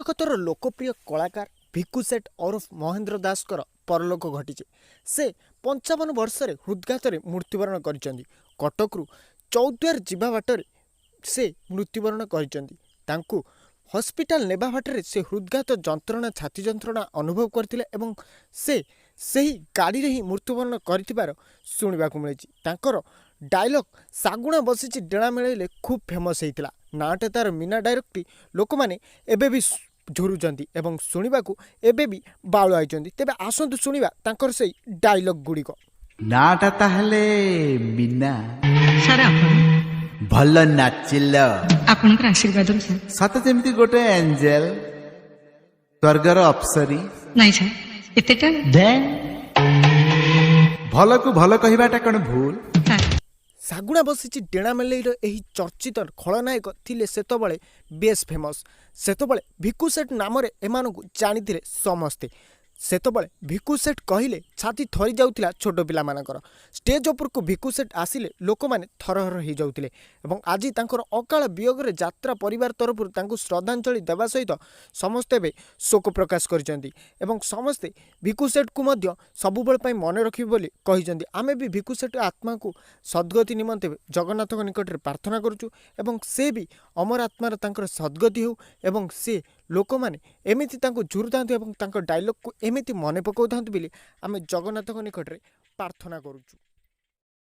ଜଗତର ଲୋକପ୍ରିୟ କଳାକାର ଭିକୁ ସେଠ ଓରଫ ମହେନ୍ଦ୍ର ଦାସଙ୍କର ପରଲୋକ ଘଟିଛି। ସେ 55 ବର୍ଷରେ ହୃଦଘାତରେ ମୃତ୍ୟୁବରଣ କରିଛନ୍ତି। କଟକରୁ ଚୌଦ୍ୱାର ଯିବା ବାଟରେ ସେ ମୃତ୍ୟୁବରଣ କରିଛନ୍ତି। ତାଙ୍କୁ ହସ୍ପିଟାଲ ନେବା ବାଟରେ ସେ ହୃଦଘାତ ଯନ୍ତ୍ରଣା, ଛାତି ଯନ୍ତ୍ରଣା ଅନୁଭବ କରିଥିଲେ ଏବଂ ସେ ସେହି ଗାଡ଼ିରେ ହିଁ ମୃତ୍ୟୁବରଣ କରିଥିବାର ଶୁଣିବାକୁ ମିଳିଛି। ତାଙ୍କର ଡାଇଲଗ୍ "ଶାଗୁଣା ବସିଛି ଡେଣା ମେଳେଇଲେ" ଖୁବ୍ ଫେମସ୍ ହେଇଥିଲା। ନାଁଟା ତାର ମୀନା ଡାଇଲଗ୍ଟି ଲୋକମାନେ ଏବେ ବି ଝୁରୁଛନ୍ତି ଏବଂ ଶୁଣିବାକୁ ଏବେ ବି ବାଉଳା ହେଇଛନ୍ତି। ତେବେ ଆସନ୍ତୁ ଶୁଣିବା ତାଙ୍କର ସେଇ ଡାଇଲଗ୍ ଗୁଡ଼ିକ। ନାଁଟା ତାହେଲେ ମୀନା? ସାର୍, ଆପଣ ଭଲ ନାଚିଲ। ଆପଣଙ୍କର ଆଶୀର୍ବାଦରୁ ସାର୍। ସତେ ଯେମିତି ଗୋଟେ ଏଞ୍ଜେଲ, ସ୍ୱର୍ଗର ଅପ୍ସରୀ। ନାଇଁ ସାର୍, ଏତେଟା ଭଲକୁ ଭଲ କହିବାଟା କଣ ଭୁଲ? ସାର୍। ଶାଗୁଣା ବସିଛି ଡେଣା ମେଲେଇର ଏହି ଚର୍ଚ୍ଚିତ ଖଳନାୟକ ଥିଲେ ସେତେବେଳେ ବେଶ୍ ଫେମସ୍। ସେତେବେଳେ ଭିକୁ ସେଠ ନାମରେ ଏମାନଙ୍କୁ ଜାଣିଥିଲେ ସମସ୍ତେ। ସେତେବେଳେ ଭିକୁ ସେଠ କହିଲେ ଛାତି ଥରି ଯାଉଥିଲା ଛୋଟ ପିଲାମାନଙ୍କର। ଷ୍ଟେଜ୍ ଉପରକୁ ଭିକୁ ସେଠ ଆସିଲେ ଲୋକମାନେ ଥରହର ହେଇଯାଉଥିଲେ ଏବଂ ଆଜି ତାଙ୍କର ଅକାଳ ବିୟୋଗରେ ଯାତ୍ରା ପରିବାର ତରଫରୁ ତାଙ୍କୁ ଶ୍ରଦ୍ଧାଞ୍ଜଳି ଦେବା ସହିତ ସମସ୍ତେ ଏବେ ଶୋକ ପ୍ରକାଶ କରିଛନ୍ତି ଏବଂ ସମସ୍ତେ ଭିକୁ ସେଠକୁ ମଧ୍ୟ ସବୁବେଳେ ପାଇଁ ମନେ ରଖିବେ ବୋଲି କହିଛନ୍ତି। ଆମେ ବି ଭିକୁ ସେଠ ଆତ୍ମାକୁ ସଦ୍ଗତି ନିମନ୍ତେ ଜଗନ୍ନାଥଙ୍କ ନିକଟରେ ପ୍ରାର୍ଥନା କରୁଛୁ ଏବଂ ସେ ବି ଅମର ଆତ୍ମାର ତାଙ୍କର ସଦ୍ଗତି ହେଉ ଏବଂ ସେ ଲୋକମାନେ ଏମିତି ତାଙ୍କୁ ଝୁରୁଥାନ୍ତୁ ଏବଂ ତାଙ୍କ ଡାଇଲଗ୍କୁ ଏମିତି ମନେ ପକାଉଥାନ୍ତୁ ବୋଲି ଆମେ ଜଗନ୍ନାଥଙ୍କ ନିକଟରେ ପ୍ରାର୍ଥନା କରୁଛୁ।